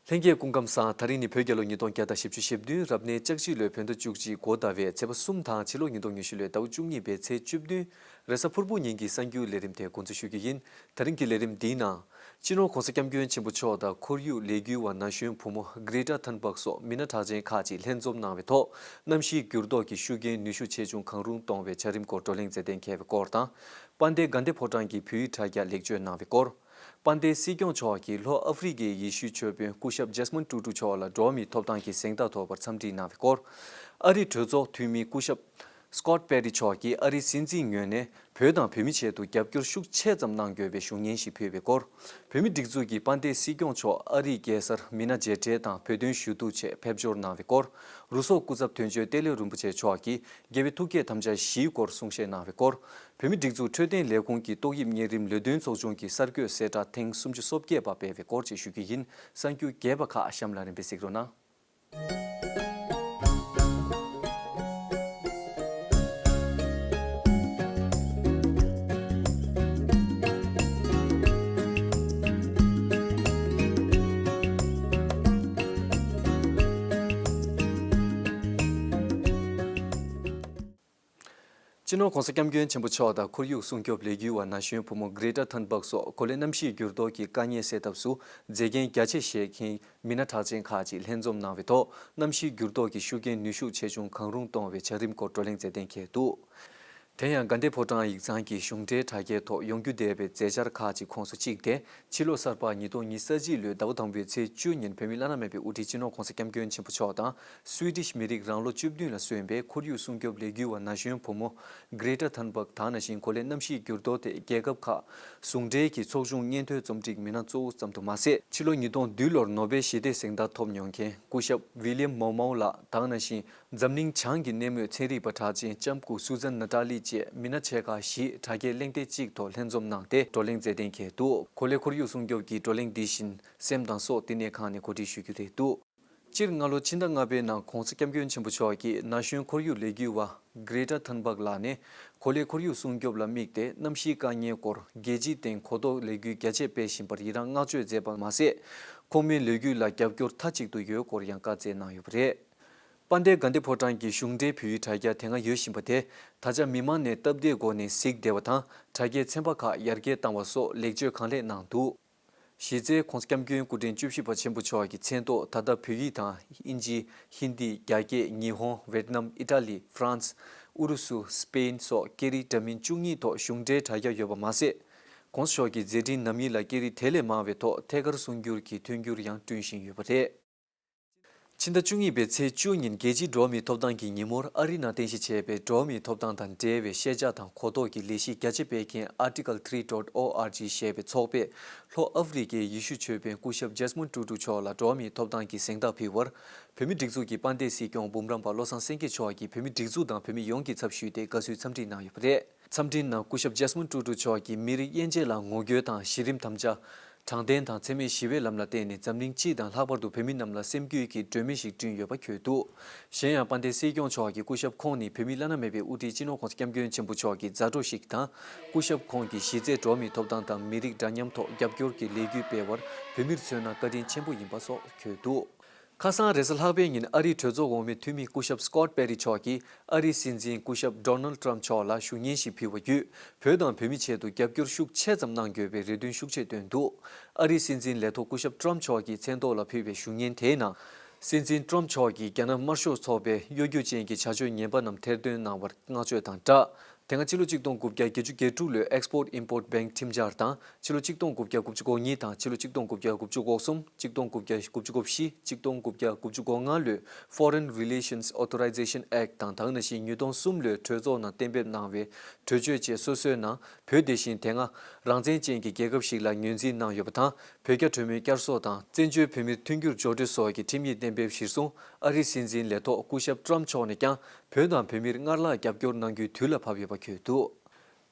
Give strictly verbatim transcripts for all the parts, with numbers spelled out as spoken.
ལྷན་རྒྱས་སྐུ་ཁམས་བཟང་། ད་རིང་ནི་བོད་རྒྱལ་ལོ་ཉིས་སྟོང་བརྒྱ་དང་བཞི་བཅུ་ཞེ་བདུན། རབ་གནས་ལྕགས་བྱི་ལོའི་བོད་ཟླ་བཅུ་གཅིག་འགོ་ཟླ་བའི་ཚེས་པ་གསུམ་དང་ཕྱི་ལོ་ཉིས་སྟོང་ཉི་ཤུ་ལོའི་ཟླ་བ་བཅུ་གཉིས་པའི་ཚེས་བཅུ་བདུན། རེས་གཟའ་ཕུར་བུ་ཉིན་གྱི་གསར་འགྱུར་ལས་རིམ་དེ་འགོ་འཛུགས་ཞུ་རྒྱུ་ཡིན། ད་རིང་གི་ལས་རིམ་འདིའི་ནང་། སྤྱི་ནོར་༧གོང་ས་༧སྐྱབས་མགོན་ཆེན་པོ་མཆོག་དང་ཁོར་ཡུག་ལས་འགུལ་བ་ན་གཞོན་བུ་མོ་Greta Thunberg་སོགས་མི་སྣ་གྲགས་ཅན་ཁག་ཅིག་ལྷན་འཛོམས་གནང་བའི་ཐོག་གནམ་གཤིས་འགྱུར་ལྡོག་གི་ཤུགས་རྐྱེན་ནུས་ཤུགས་ཆེ་ཆུང་གང་རུང་གཏོང་བའི་བྱ་རིམ་སྐོར་བགྲོ་གླེང་མཛད་གཏན་འཁེལ་བའི་སྐོར་དང་། དཔལ་ལྡན་དགའ་ལྡན་ཕོ་བྲང་གི་བོད་ཡིག་དྲ་རྒྱ་ལེགས་བཅོས་གནང་བའི་སྐོར། དཔལ་ལྡན་སྲིད་སྐྱོང་མཆོག་གིས་ལྷོ་ཨ་ཧྥེ་རི་ཁའི་ཡེ་ཤུའི་ཆོས་དཔོན་སྐུ་ཞབས་Desmond Tutu་མཆོག་ལ་འགྲོ་བ་མིའི་ཐོབ་ཐང་གི་གཟེངས་རྟགས་ཐོབ་པར་འཚམས་འདྲི་གནང་བའི་སྐོར། ཨ་རིའི་གྲོས་ཚོགས་འཐུས་མི་སྐུ་ཞབས་Scott Perry་མཆོག་གིས་ཨ་རིའི་སྲིད་འཛིན་ངོས་ནས་བོད་དང་བོད་མིའི་ཆེད་དུ་རྒྱབ་སྐྱོར་ཤུགས་ཆེ་ཙམ་གནང་དགོས་པའི་གཞུག་བརྙན་ཞིག་ཕུལ་བའི་སྐོར། བོད་མིའི་སྒྲིག་འཛུགས་ཀྱི་དཔལ་ལྡན་སྲིད་སྐྱོང་མཆོག་ཨ་རིའི་རྒྱལ་སར་མི་སྣ་མཇལ་འཕྲད་དང་བོད་དོན་ཞུ་གཏུག་ཆེད་ཕེབས་འབྱོར་གནང་བའི་སྐོར། རུ་ཚོགས་སྐུ་ཚབ་དོན་གཅོད་ཏེ་ལེ་རིན་པོ་ཆེ་མཆོག་གིས་རྒྱལ་བའི་ཐུགས་བསྐྱེད་དམ་བཅའ་བཞིའི་སྐོར་གསུང་བཤད་གནང་བའི་སྐོར། བོད་མིའི་སྒྲིག་འཛུགས་འཕྲོད་བསྟེན་ལས་ཁུངས་ཀྱི་ཏོག་དབྱིབས་གཉན་རིམས་ལས་དོན་ཚོགས་ཆུང་གི་གསར་འགོད་གསལ་བསྒྲགས་ཐེངས་སུམ་ཅུ་སོ་བརྒྱད་པ་སྤེལ་བའི་སྐོར་བཅས་ཞུ་རྒྱུ་ཡིན། གསར་འགྱུར་རྒྱས་པ་ཁག་གཤམ་ལ་རིམ་པས་གཟིགས་རོགས་གནང་། སྤྱི་ནོར་༧གོང་ས་༧སྐྱབས་མགོན་ཆེན་པོ་མཆོག་དང་ཁོར་ཡུག་སྲུང་སྐྱོབ་ལས་འགུལ་བ་ན་གཞོན་བུ་མོ་Greta Thunberg་སོགས་གོ་ལའི་གནམ་གཤིས་འགྱུར་ལྡོག་གི་དཀའ་ངལ་སེལ་ཐབས་སུ་མཛད་འགན་རྒྱ་ཆེ་བཞེས་མཁན་མི་སྣ་གྲགས་ཅན་ཁག་ཅིག་ལྷན་འཛོམས་གནང་བའི་ཐོག་གནམ་གཤིས་འགྱུར་ལྡོག་གི་ཤུགས་རྐྱེན་ནུས་ཤུགས་ཆེ་ཆུང་གང་རུང་གཏོང་བའི་བྱ་རིམ་སྐོར་བགྲོ་གླེང་མཛད་གཏན་འཁེལ་འདུག་དེ་ཡང་དགའ་ལྡན་ཕོ་བྲང་ཡིག་ཚང་གི་གཞུང་འབྲེལ་དྲ་རྒྱའི་ཐོག་ཡོང་རྒྱུ་བསྡད་པའི་མཛད་འཆར་ཁག་ཅིག་ཁོངས་སུ་གཅིག་སྟེ། ཕྱི་ལོ་གསར་པ་ཉིས་སྟོང་ཉི་ཤུ་རྩ་གཅིག་ལོའི་ཟླ་བ་དང་པོའི་ཚེས་བཅུ་ཉིན་བོད་མི་བླ་ན་མེད་པའི་དབུ་ཁྲིད་སྤྱི་ནོར་༧གོང་ས་༧སྐྱབས་མགོན་ཆེན་པོ་མཆོག་དང་སུའི་ཌིཤ་མི་རིགས་རང་ལོ་བཅུ་བདུན་ལ་སོན་པའི་ཁོར་ཡུག་སྲུང་སྐྱོབ་ལས་འགུལ་བ་ན་གཞོན་བུ་མོ་Greta Thunberg་དང་ནང་བཞིན་གོ་ལའི་གནམ་གཤིས་འགྱུར་ལྡོག་ཐད་རྒྱལ་ཁབ་ཁག་ཟུང་འབྲེལ་གྱི་ཚོགས་ཆུང་སྙན་ཐོའི་རྩོམ་སྒྲིག་མི་སྣ་གཙོ་བོ་ཙམ་དུ་མ་ཟད། ཕྱི་ལོ་ཉིས་སྟོང་བདུན་ལོར་ནོ་བེལ་ཞི་བདེའི་གཟེངས་རྟགས་ཐོབ་མྱོང་མཁན་སྐུ་ཞབས་William Momau་ལགས་དང་ནང་བཞིན། འཛམ་གླིང་བྱང་གི་གནས་མོས་ཚན་རིག་པ་གྲགས་ཅན་ལྕམ་སྐུ་Susan Natali་བཅས་མི་སྣ་ཆེ་ཁག་བཞིས་དྲ་རྒྱའི་གླེང་སྟེགས་གཅིག་ཐོག་ལྷན་འཛོམས་གནང་སྟེ་བགྲོ་གླེང་མཛད་གཏན་འཁེལ་འདུག་གོ་ལའི་ཁོར་ཡུག་སྲུང་སྐྱོབ་ཀྱི་བགྲོ་གླེང་འདི་བཞིན་སེམས་དང་སྲོག་བསྟི་གནས་ཁང་ནས་གོ་སྒྲིག་ཞུ་རྒྱུ་རེད་འདུག་སྤྱིར་སྔ་ལོ་ཕྱི་ཟླ་ལྔ་པའི་ནང་༧གོང་ས་༧སྐྱབས་མགོན་ཆེན་པོ་མཆོག་གིས་ན་གཞོན་ཁོར་ཡུག་ལས་འགུལ་བ་Greta Thunberg་ལགས་ནས་གོ་ལའི་ཁོར་ཡུག་སྲུང་སྐྱོབ་ལ་དམིགས་ཏེ་གནམ་གཤིས་དཀའ་ངལ་སྐོར་རྒྱལ་སྤྱིའི་སྟེང་གོ་རྟོགས་ལས་འགུལ་རྒྱ་ཆེ་སྤེལ་བཞིན་པར་ཡི་རངས་བསྔགས་བརྗོད་མཛད་པ་མ་ཟད། ཁོང་མོའི་ལས་འགུལ་ལ་རྒྱབ་སྐྱོར་མཐའ་གཅིག་ཏུ་ཡོད་སྐོར་ཡང་བཀའ་སྩལ་གནང་ཡོད་པ་རེད། དཔལ་ལྡན་དགའ་ལྡན་ཕོ་བྲང་གི་གཞུང་འབྲེལ་བོད་ཡིག་དྲ་རྒྱ་དེ་སྔ་ཡོད་བཞིན་པ་དེ་ད་ཆ་མི་མང་ནས་སྟབས་བདེའི་སྒོ་ནས་གཟིགས་བདེ་བ་དང་དྲ་རྒྱའི་ཚན་པ་ཁག་ཡར་རྒྱས་བཏང་བ་སོགས་ལེགས་བཅོས་གང་ལེགས་གནང་འདུག་གཞི་རྩའི་༧གོང་ས་༧སྐྱབས་མགོན་སྐུ་ཕྲེང་བཅུ་བཞི་པ་ཆེན་པོ་མཆོག་གི་མཚན་ཐོག་ད་ལྟ་བོད་ཡིག་དང་ཨིན་ཇི། ཧིན་དི། རྒྱ་སྐད། ཉི་ཧོང་། ཝེད་ནམ། ཨི་ཊ་ལི། ཧྥ་རན་སི། ཨུ་རུ་སུ། སི་པེན་སོགས་སྐད་རིགས་འདྲ་མིན་བཅུ་གཉིས་ཐོག་གཞུང་འབྲེལ་དྲ་རྒྱ་ཡོད་པ་མ་ཟད། ༸གོང་ས་མཆོག་གི་མཛད་འཕྲིན་ནམ་ཡིན་ལ་སྐད་རིགས་དེ་ལས་མང་བའི་ཐོག་ཐད་ཀར་གསུང་སྒྱུར་གྱི་མཐུན་འགྱུར་ཡང་བསྐྲུན་བཞིན་ཡོད་པ་རེད། ཕྱི་ཟླ་བཅུ་གཉིས་པའི་ཚེས་བཅུ་ཉིན་རྒྱལ་སྤྱིའི་འགྲོ་བ་མིའི་ཐོབ་ཐང་གི་ཉིན་མོར་ཨ་རིའི་ནང་རྟེན་གཞི་བྱས་པའི་འགྲོ་བ་མིའི་ཐོབ་ཐང་དང་འབྲེལ་བའི་ཤེས་བྱ་དང་གོ་རྟོགས་ཀྱི་ལས་གཞི་རྒྱ་ཆེ་སྤེལ་མཁན་Article three dot org་ཞེས་པའི་ཚོགས་པས་ལྷོ་ཨ་ཧྥེ་རི་ཁའི་ཡེ་ཤུ་ཆོས་དཔོན་སྐུ་ཞབས་Desmond Tutu་མཆོག་ལ་འགྲོ་བ་མིའི་ཐོབ་ཐང་གི་གཟེངས་རྟགས་ཕུལ་བར། བོད་མིའི་སྒྲིག་འཛུགས་ཀྱི་དཔལ་ལྡན་སྲིད་སྐྱོང་འབུམ་རམས་པ་བློ་བཟང་སེང་གེ་མཆོག་གིས་བོད་མིའི་སྒྲིག་འཛུགས་དང་བོད་མི་ཡོངས་ཀྱི་ཚབ་ཞུས་ཏེ་དགའ་བསུའི་འཚམས་འདྲི་གནང་ཡོད་པ་རེད། འཚམས་འདྲིའི་ནང་སྐུ་ཞབས་Desmond Tutu་མཆོག་གིས་མི་རིགས་དབྱེ་འབྱེད་ལ་ངོ་རྒོལ་དང་གཞི་རིམ་དམ་བཅའ། དྲང་བདེན་དང་འཚེ་མེད་ཞི་བའི་ལམ་ལ་བརྟེན་ནས་འཛམ་གླིང་སྤྱི་དང་ལྷག་པར་དུ་བོད་མི་རྣམས་ལ་སེམས་འགུལ་གྱི་སྒྲོན་མེ་ཞིག་བསྐྲུན་ཡོད་པ་འཁོད་འདུག་གཞན་ཡང་དཔལ་ལྡན་སྲིད་སྐྱོང་མཆོག་གིས་སྐུ་ཞབས་ཁོང་ནི་བོད་མི་བླ་ན་མེད་པའི་དབུ་ཁྲིད་སྤྱི་ནོར་༸གོང་ས་༸སྐྱབས་མགོན་ཆེན་པོ་མཆོག་གི་མཛའ་གྲོགས་ཤིག་དང་། སྐུ་ཞབས་ཁོང་གི་གཞི་རྩའི་འགྲོ་བ་མིའི་ཐོབ་ཐང་དང་མི་རིགས་འདྲ་མཉམ་ཐོག་རྒྱབ་སྐྱོར་གྱི་ལས་འགུལ་སྤེལ་བར་བོད་མིར་མཚོན་ན་བཀའ་དྲིན་ཆེན་པོ་ཡིན་པ་སོགས་འཁོད་འདུག་ཁ་སང་རེས་གཟའ་ལྷག་པའི་ཉིན་ཨ་རིའི་གྲོས་ཚོགས་འོག་མའི་འཐུས་མི་སྐུ་ཞབས་Scott Perry་མཆོག་གིས་ཨ་རིའི་སྲིད་འཛིན་སྐུ་ཞབས་Donald Trump་མཆོག་ལ་ཞུ་སྙན་ཞིག་ཕུལ་བ་བརྒྱུད། བོད་དང་བོད་མིའི་ཆེད་དུ་རྒྱབ་སྐྱོར་ཤུགས་ཆེ་ཙམ་གནང་དགོས་པའི་རེ་འདུན་ཤུགས་ཆེ་བཏོན་འདུག་ཨ་རིའི་སྲིད་འཛིན་ལས་ཐོག་སྐུ་ཞབས་Trump་མཆོག་གི་མཚན་ཐོག་ལ་ཕུལ་བའི་ཞུ་སྙན་དེའི་ནང་། སྲིད་འཛིན་Trump་མཆོག་གིས་རྒྱ་ནག་དམར་ཤོག་ཚོགས་པའི་གཡོ་སྒྱུ་ཅན་གྱི་བྱ་སྤྱོད་ངན་པ་རྣམས་ཐེར་འདོན་གནང་བར་བསྔགས་བརྗོད་དང་སྦྲགས། དེ་སྔ་ཕྱི་ལོ་གཅིག་སྟོང་དགུ་བརྒྱ་བརྒྱད་ཅུ་གྱ་དྲུག་ལོའི་Export Import Bank་ཁྲིམས་འཆར་དང་། ཕྱི་ལོ་གཅིག་སྟོང་དགུ་བརྒྱ་དགུ་བཅུ་གོ་གཉིས་དང་ཕྱི་ལོ་གཅིག་སྟོང་དགུ་བརྒྱ་དགུ་བཅུ་གོ་གསུམ། གཅིག་སྟོང་དགུ་བརྒྱ་དགུ་བཅུ་གོ་བཞི། གཅིག་སྟོང་དགུ་བརྒྱ་དགུ་བཅུ་གོ་ལྔ་ལོའི་Foreign Relations Authorization Act་དང་། དེ་ནང་བཞིན་ཉིས་སྟོང་གསུམ་ལོའི་གྲོས་ཚོགས་ནང་གཏན་འབེབས་གནང་བའི་གྲོས་ཆོད་བཅས་སོ་སོའི་ནང་། བོད་དེ་བཞིན་དེ་སྔ་རང་བཙན་ཅན་གྱི་རྒྱལ་ཁབ་ཞིག་ལ་ངོས་འཛིན་གནང་ཡོད་པ་དང་། བོད་རྒྱ་གྲོས་མོལ་བསྐྱར་གསོ་དང་བཙན་བྱོལ་བོད་མིར་མཐུན་འགྱུར་སྦྱོར་སྤྲོད་སོགས་ཀྱི་ཁྲིམས་ཡིག་གཏན་འབེབས་གཞིར་བཟུང་། ཨ་རིའི་སྲིད་འཛིན་ལས་ཐོག་སྐུ་ཞབས་Trump་མཆོག་ནས་ཀྱང་བོད་དང་བོད་མིར་སྔར་ལྷག་རྒྱབ་སྐྱོར་གནང་རྒྱུའི་དུས་ལ་བབ་ཡོད་པ་འཁོད་འདུག་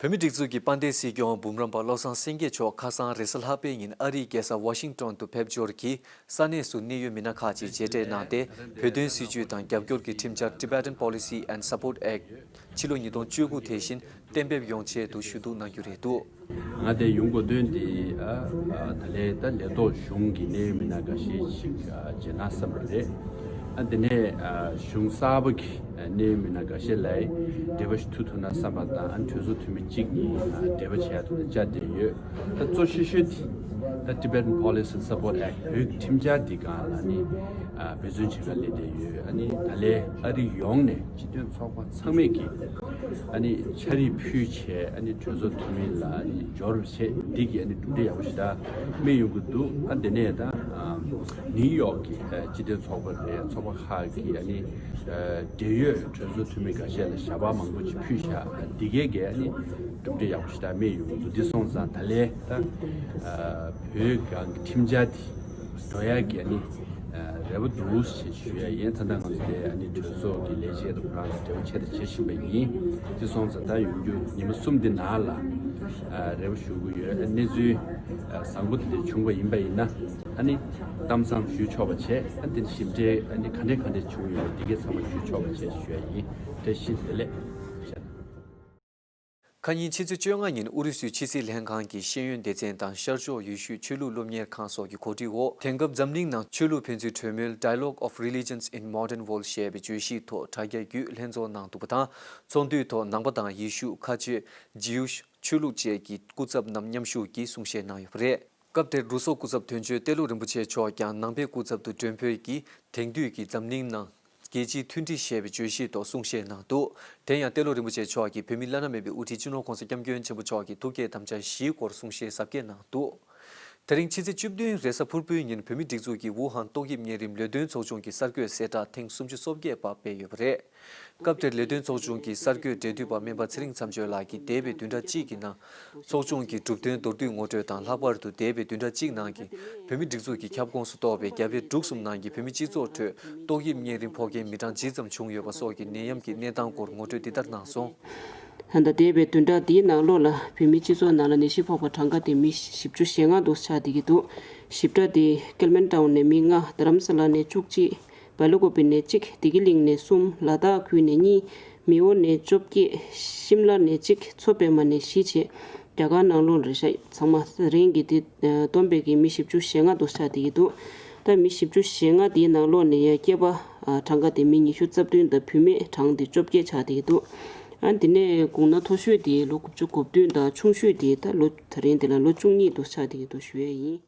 བོད་མིའི་སྒྲིག་འཛུགས་ཀྱི་དཔལ་ལྡན་སྲིད་སྐྱོང་འབུམ་རམས་པ་བློ་བཟང་སེང་གེ་མཆོག་ཁ་སང་རེས་གཟའ་ལྷག་པའི་ཉིན་ཨ་རིའི་རྒྱལ་ས་ཝ་ཤིང་ཏོན་དུ་ཕེབས་འབྱོར་གྱིས། ས་གནས་སུ་གནད་ཡོད་མི་སྣ་ཁག་ཅིག་མཇལ་འཕྲད་གནང་སྟེ། བོད་དོན་སྲིད་བྱུས་དང་རྒྱབ་སྐྱོར་གྱི་ཁྲིམས་འཆར་Tibetan Policy and Support Act ཕྱི་ལོ་ཉིས་སྟོང་བཅུ་དགུ་དེ་བཞིན་གཏན་འབེབས་ཡོང་ཆེད་དུ་ཞུ་གཏུག་གནང་རྒྱུ་རེད་འདུག། ང་དེ་ཡོང་དགོས་དོན་དེ་ཨ་ཨ་ད་ལས་ད་ལས་ཐོག་གཞུང་གི་གནད་ཡོད་མི་སྣ་འགའ་ཤས་ཤིག་ཨ་མཇལ་ན་བསམ་པ་རེད། ཨ་དེ་ནས་ཨ་གཞུང་གསར་པ་གི་གནད་ཡོད་མི་སྣ་འགའ་ཤས་ལ་འབྲེལ་བ་ཞིག་མཐུད་ཐུབ་ན་བསམ་པ་དང་། ཨ་གྲོས་ཚོགས་འཐུས་མི་གཅིག་གཉིས་ཨ་འབྲེལ་བ་བྱེད་ཡ་ཐུབ་ན་བཅར་བསྡད་ཡོད། ད་གཙོ་ཤོས་ཤོས་དེ་ད་Tibetan Policy and Support Act བོད་ཀྱི་ཁྲིམས་འཆར་འདི་སྒང་ལ་ནི་ཨ་འབད་བརྩོན་བྱེད་ག་སླེབས་བསྡད་ཡོད། ཨ་ནི་ད་ལས་ཨ་རི་ཡོངས་ནས་སྤྱི་མཐུན་ཚོགས་པ་ཚང་མས་ཀྱིས་ཨ་ནི་ཕྱག་རིས་ཕུལ་བྱས། ཨ་ནི་གྲོས་ཚོགས་འཐུས་མི་ལ་ཨ་ནི་འབྱོར་བ་བྱས། འདི་གིས་ཨ་ནི་གྲུབ་འབྲས་ཡག་པོ་ཞེ་དྲག་སྨིན་ཡོང་གི་འདུག། ཨ་འདི་ནས་ད་ཨ་ནིའུ་ཡོག་གི་ཨ་སྤྱི་མཐུན་ཚོགས་པ་རེད། ཚོགས་པ་ཁག་གིས་ཨ་ནི་ཨ་འབྲེལ་ཡོད་གྲོས་ཚོགས་འཐུས་མི་འགའ་ཤས་ལ་ཞལ་པར་མང་པོ་ཅིག་ཕུལ་བཞག། ཨ་འདི་གས་ཀྱིས་ཨ་ནི་གྲུབ་འབྲས་ཡག་པོ་ཞེ་དྲག་སྨིན་ཡོང་གི་འདུག། འདི་སོང་ཙང་ད་ལས་ད་ཨ་བོད་སྒང་གི་ཁྲིམས་འཆར་འདི་འགྲོ་ཡག་གི་ཨ་ནི་རེ་བ་འདུག་ཞེས་ཞུ་ཡ་ཡིན། ད་ལྟ་ང་ཚོ་དེ་ཨ་ནི་གྲོས་ཚོགས་ཀྱི་ལས་བྱེད་དང་ཁོ་རང་ལ་འབྲེལ་བ་བྱས་དང་བྱེད་བཞིན་པ་ཡིན། དེ་སོང་ཙང་ད་ཡོང་རྒྱུ་ཉི་མ་གསུམ་འདི་ནང་ལ་ཨ་རེ་བ་ཞུ་གི་ཡོད། གནས་ཚུལ་ཨ་བཟང་པོ་དེ་འདྲ་བྱུང་བ་ཡིན་པ་ཡིན་ན། ཨ་ནི་གཏམ་བཟང་ཞུ་ཆོག་པ་བྱས། ཨ་དེ་ནི་ཞིབ་ཕྲའི་ཨ་ནི་ག་འདྲས་ག་འདྲས་བྱུང་ཡོད་འདི་གའི་ཚང་མ་ཞུ་ཆོག་པ་བྱས་ཞུ་ཡ་ཡིན། བཀྲ་ཤིས་བདེ་ལེགས། ཁ་ཉིན་ཕྱི་ཚེས་བཅོ་ལྔ་ཉིན་ཨུ་རུ་སུའི་ཕྱི་སྲིད་ལྷན་ཁང་གི་ཤེས་ཡོན་སྡེ་ཚན་དང་ཤར་ཕྱོགས་ཡེ་ཤུའི་ཆོས་ལུགས་སློབ་གཉེར་ཁང་སོགས་ཀྱི་གོ་སྒྲིག་འོག་དེང་སྐབས་འཛམ་གླིང་ནང་ཆོས་ལུགས་ཕན་ཚུན་གྲོས་མོལ་Dialogue of Religions in Modern World ཞེས་པའི་བརྗོད་གཞིའི་ཐོག་དྲ་རྒྱ་བརྒྱུད་ལྷན་ཚོགས་གནང་འདུག་པ་དང་། ཚོགས་འདུའི་ཐོག་ནང་པ་དང་ཡེ་ཤུ། ཁ་ཆེ། Jewish ཆོས་ལུགས་བཅས་ཀྱི་སྐུ་ཚབ་རྣམས་མཉམ་ཞུགས་ཀྱིས་གསུང་བཤད་གནང་ཡོད་པ་རེད། སྐབས་དེར་རུ་སོག་སྐུ་ཚབ་དོན་གཅོད་ཏེ་ལོ་རིན་པོ་ཆེ་མཆོག་ཀྱང་ནང་པའི་སྐུ་ཚབ་ཏུ་མགྲོན་འབོད་ཀྱིས་དེང་དུས་ཀྱི་འཛམ་གླིང་ནང་རྒྱལ་སྤྱིའི་མཐུན་སྒྲིལ་ཞེས་པའི་བརྗོད་གཞིའི་ཐོག་གསུང་བཤད་གནང་འདུག། དེ་ཡང་ཏེ་ལོ་རིན་པོ་ཆེ་མཆོག་གིས་བོད་མིའི་བླ་ན་མེད་པའི་དབུ་ཁྲིད་སྤྱི་ནོར་༸གོང་ས་༸སྐྱབས་མགོན་ཆེན་པོ་མཆོག་གི་ཐུགས་བསྐྱེད་དམ་བཅའ་བཞིའི་སྐོར་གསུང་བཤད་ཟབ་རྒྱས་གནང་འདུག། དེ་རིང་ཕྱི་ཚེས་བཅུ་བདུན་རེས་གཟའ་ཕུར་བུའི་ཉིན་བོད་མིའི་སྒྲིག་འཛུགས་ཀྱི་ཝུ་ཧན་ཏོག་དབྱིབས་གཉན་རིམས་ལས་དོན་ཚོགས་ཆུང་གི་གསར་འགོད་གསལ་བསྒྲགས་ཐེངས་སུམ་ཅུ་སོ་བརྒྱད་པ་སྤེལ་ཡོད་པ་རེད། སྐབས་དེར་ལས་དོན་ཚོགས་ཆུང་གི་གསར་འགོད་འབྲེལ་མཐུད་པ་སྨན་པ་ཚེ་རིང་མཚམས་གཅོད་ལགས་ཀྱིས་འདས་པའི་བདུན་ཕྲག་གཅིག་གི་ནང་ཚོགས་ཆུང་གི་གྲུབ་དོན་མདོར་བསྡུས་ངོ་སྤྲོད་དང་། ལྷག་པར་དུ་འདས་པའི་བདུན་ཕྲག་གཅིག་ནང་གི་བོད་མིའི་སྒྲིག་འཛུགས་ཀྱི་ཁྱབ་ཁོངས་སུ་གཏོགས་པའི་རྒྱ་བལ་འབྲུག་གསུམ་ནང་གི་བོད་མི་སྤྱི་ཚོགས་ཁྲོད་ཏོག་དབྱིབས་གཉན་རིམས་ཕོག་མཁན་མི་གྲངས་ཇི་ཙམ་བྱུང་ཡོད་པ་སོགས་ཀྱི་ནད་ཡམས་ཀྱི་གནས་སྟངས་སྐོར་ངོ་སྤྲོད་འདི་ལྟར་གནང་སོང་། ད་ལྟ་འདས་པའི་བདུན་ཕྲག་འདིའི་ནང་ལོགས་ལ་བོད་མིའི་སྤྱི་ཚོགས་ནང་ལ་ནད་གཞི་ཕོག་པ་གྲངས་ཀ་དེ་མི་བཞི་བཅུ་ཞེ་ལྔ་དུ་ཆགས་བསྡད་ཀྱི་འདུག། ཞིབ་ཕྲ་དེ་ཀེལ་མན་ཊའུན་ནས་མི་ལྔ། རྡ་རམ་ས་ལ་ནས་བཅུ་གཅིག། སྦེལ་ཀོབ་ནས་གཅིག། བདེ་སྐྱིད་གླིང་ནས་གསུམ། ལ་དྭགས་ཁུལ་ནས་གཉིས། མེའོ་ནས་བཅོ་བརྒྱད། ཤིམ་ལ་ནས་གཅིག། མཚོ་པདྨ་ནས་བཞི་བྱས། རྒྱ་གར་ནང་ལོགས་རེད་ཤག། ཚང་མ་རིང་གི་དེ་བསྡོམས་པས་ཀྱི་མི་བཞི་བཅུ་ཞེ་ལྔ་དུ་ཆགས་བསྡད་ཀྱི་འདུག། ད་མི་བཞི་བཅུ་ཞེ་ལྔ་དེའི་ནང་ལོགས་ནས་ཡ་སྐྱེས་པ་ཨ་གྲངས་ཀ་དེ་མི་ཉི་ཤུ་རྩ་བདུན་དང་བུད་མེད་གྲངས་དེ་བཅོ་བརྒྱད་ཆགས་བསྡད་ཀྱི་འདུག། ཨ་དེ་ནས་དགུང་ན་མཐོ་ཤོས་དེ་ལོ་དགུ་བཅུ་གོ་བདུན་དང་ཆུང་ཤོས་དེ་ད་ལོ་ད་རིང་དེ་ལ་ལོ་བཅུ་གཉིས་དུ་ཆགས་བསྡད་ཀྱི་འདུག་ཞུ་ཡས་ཡིན།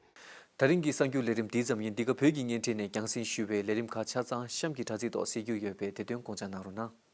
ད་རིང་གི་གསར་འགྱུར་ལས་རིམ་འདི་ཙམ་ཡིན། འདི་ག་བོད་ཀྱི་བརྙན་འཕྲིན་ནས་རྒྱང་སྲིང་ཞུ་བའི་ལས་རིམ་ཁག་ཆ་ཚང་གཤམ་གྱི་དྲ་ཚིགས་ཐོག་གཟིགས་རྒྱུ་ཡོད་པས་དེ་དོན་དགོངས་འཇགས་གནང་རོགས་གནང་།